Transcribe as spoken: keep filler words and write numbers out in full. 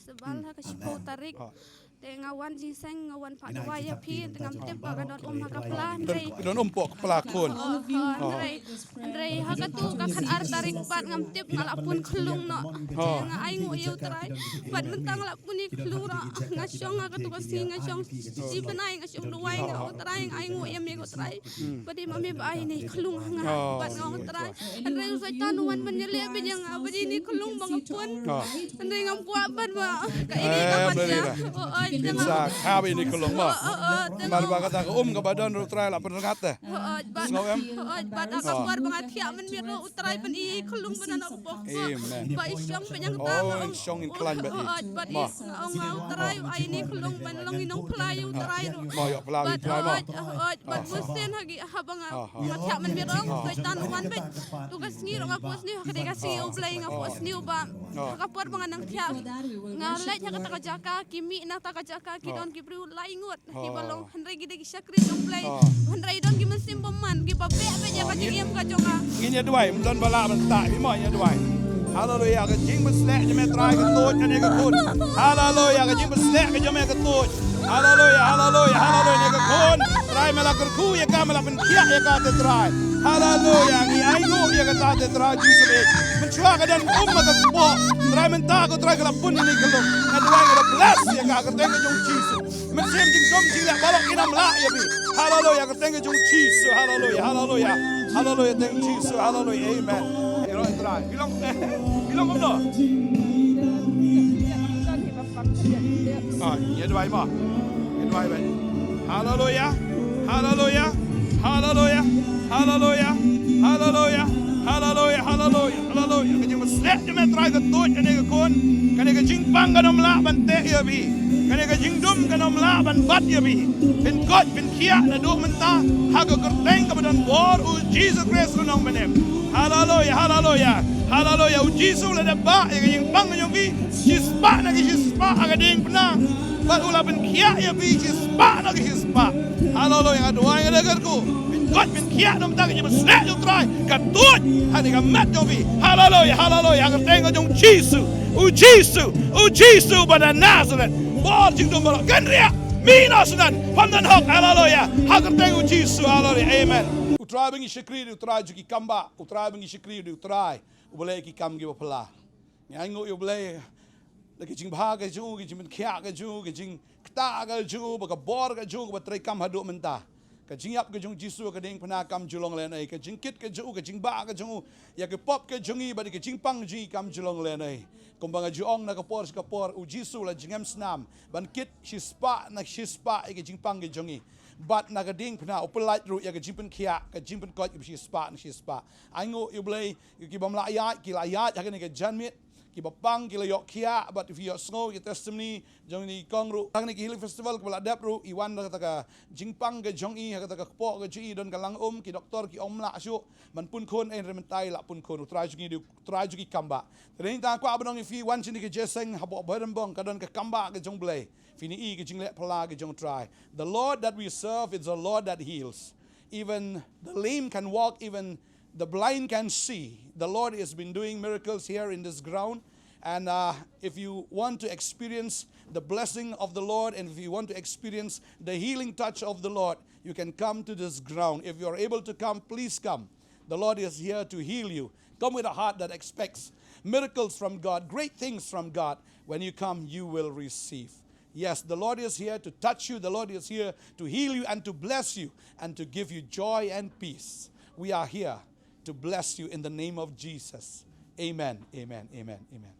Sabal ha ka shiphew tarik. Te nga wan jingïaseng, nga wan phah dawai ïa phi, te ngam tip ba ka don um ha ka pla, hynrei don um poh ka pla khun. Hynrei, hynrei ha katu ka khatar tarik pat ngam tip nga la pun khyllung noh. Te nga ainguh ïa U Trai. Pat mynta nga la pun ïa khyllung ruh, nga shong ha katu ka sngi, nga shong shi bnai, nga shong dawai, nga ong Trai, nga ainguh ïa me ko Trai. Ba dei ma me ba ai ïa ine i khyllung ha nga. Bad nga ong Trai, hynrei u Soitan u wan ban ïaleh beit ïa nga, ba dei ine i khyllung ba nga pun. Hynrei ngam kwah ban ba ka ine ka ban ïa. Hooid, te nga sa kha beit ine i khyllung mo. Hooid, te nga, bad ba kata ka um kaba don ruh Trai la pynrngat te. Hooid, bad, hooid, bad ha ka por ba nga thiah mynmiet ruh U Trai ban i ïa i khyllung ba don ha ka por. Amen. Ba i shong beit ïa nga. Oh, shong in khlaiñ beit i. Hooid, bad i Nga ong nga U Trai u ai ine i khyllung ban long i nongphla ïa U Trai ruh. Mo, ïoh phla ïa U Trai mo. Hooid, hooid, bad bun sien ha ki, haba nga, nga thiah mynmiet ruh, Soitan u wan beit. Tu ka sngi ruh nga phohsniew ha ka dei ka sngi U Blei, nga phohsniew ba ha ka por ba nga nang thiah, nga leit ha kata ka jaka, ki mih na kata ka jaka, ki don ki briew lai ngut. Kiba long hynrei ki dei ki shakri jong U Blei. Hynrei don ki mynsiem bymman kiba beh beh ïa ka jingim ka jong nga. Ngin ïa duwai, ym don ba lah ban tah, ngin ïa duwai. Haleluya, ka jingpynsleh jong me Trai ka tuid kane ka khun. Haleluya, ka jingpynsleh ka jong me ka tuid. Haleluya, haleluya, haleluya, kane ka khun. Trai me la kyrkhu ïa ka, me la pynkhiah ïa ka te Trai. Haleluya, ngi ainguh ïa kata te Trai Jisu. Mynshuwa ka don um ha ka kpoh. Trai mynta ko Trai ka la pun ïa ka long. Nga duwai nga da bless ïa ka ha ka kyrteng ka jong Jisu. Mynsiem jingdum jingleh baroh kin ym lah ïa phi. Haleluya, ka kyrteng ka jong Jisu. Haleluya, haleluya. Haleluya, thank you Jisu. Haleluya, amen. Ïa rong Trai. Bilong, bilong kumno? Ah, ïa duwai mo. Ïa duwai mo. Haleluya. Haleluya. Haleluya. Haleluya. Haleluya. Haleluya. Haleluya. Ka jingpynsleh jong me Trai ka tuid kane ka khun. Kane ka jingpang kan ym lah ban teh ïa phi. Kane ka jingdum kan ym lah ban bat ïa phi. Phin koit, phin khiah naduh mynta ha ka kyrteng kaba don bor U Jisu Khrist U Nongpynim. Haleluya, haleluya. Haleluya. U Jisu u la dep bah ïa ka jingpang ka jong phi. Shispah na ki shispah ha ka diengphna. Bad u la pynkhiah ïa phi shispah na ki shispah. Haleluya, nga duwai nga da kyrkhu. Phin koit phin khiah na ka bynta ka jingpynsleh jong U Trai. Ka tuid ha kane ka met jong phi. Haleluya, haleluya. Ha ka kyrteng ka jong U Jisu. U Jisu, U Jisu ba na Nazareth. Bor jingdum baroh kan riah. Mih noh sha nan. Pham don hok. Haleluya. Ha ka kyrteng U Jisu. Haleluya. Amen. U Trai ba ngi shakri, U Trai jong ki kambah. U Trai ba ngi shakri, U Trai uba leh ki kam kiba phylla. Ngi ainguh ïa U Blei da ka jingbha ka jong u, ka jingpynkhiah ka jong u, ka jingktah ka jong u, bad ka bor ka jong u kaba treikam haduh mynta. Ka jingïap ka jong U Jisu ha ka diengphna kam ju long lehnoh. Ka jingkit ka jong u, ka jingbah ka jong u ïa ka pop ka jong ngi bad ka jingpang ka jong ngi kam ju long lehnoh. Kumba nga ju ong na ka por sha ka por, U Jisu u la jngemsnam ban kit shispah na shispah ïa ka jingpang ka jong ngi. Bad na ka diengphna u pyllait ruh ïa ka jingpynkhiah, ka jingpynkoit kaba shispah na shispah. Ainguh ïa U Blei, ki bym lah ïaid ki la ïaid ha kane ka janmiet, kiba pang ki la ïoh khiah, bad phi ïohsngew ïa ki testimony jong kine ki kong ruh. Ha kane ka Healing Festival kaba la dep ruh, i wan da kata ka jingpang ka jong i, ha kata ka kpoh ka jong i don ka langum, ki doktor ki ong ym lah shuh ban pun khun, hynrei mynta i la pun khun. U Trai jong ngi dei U Trai jong ki kambah. Te nangta nga kwah ban ong ïa phi, wan sha kane ka jingïaseng hapoh Bairembong, ka don ka kambah ka jong U Blei. Phin ïohi ka jingleh phylla ka jong U Trai. The Lord that we serve is a Lord that heals. Even the lame can walk, even the blind can see. The Lord has been doing miracles here in this ground. And uh, if you want to experience the blessing of the Lord, and if you want to experience the healing touch of the Lord, you can come to this ground. If you are able to come, please come. The Lord is here to heal you. Come with a heart that expects miracles from God, great things from God. When you come, you will receive. Yes, the Lord is here to touch you. The Lord is here to heal you and to bless you and to give you joy and peace. We are here to bless you in the name of Jesus. Amen, amen, amen, amen.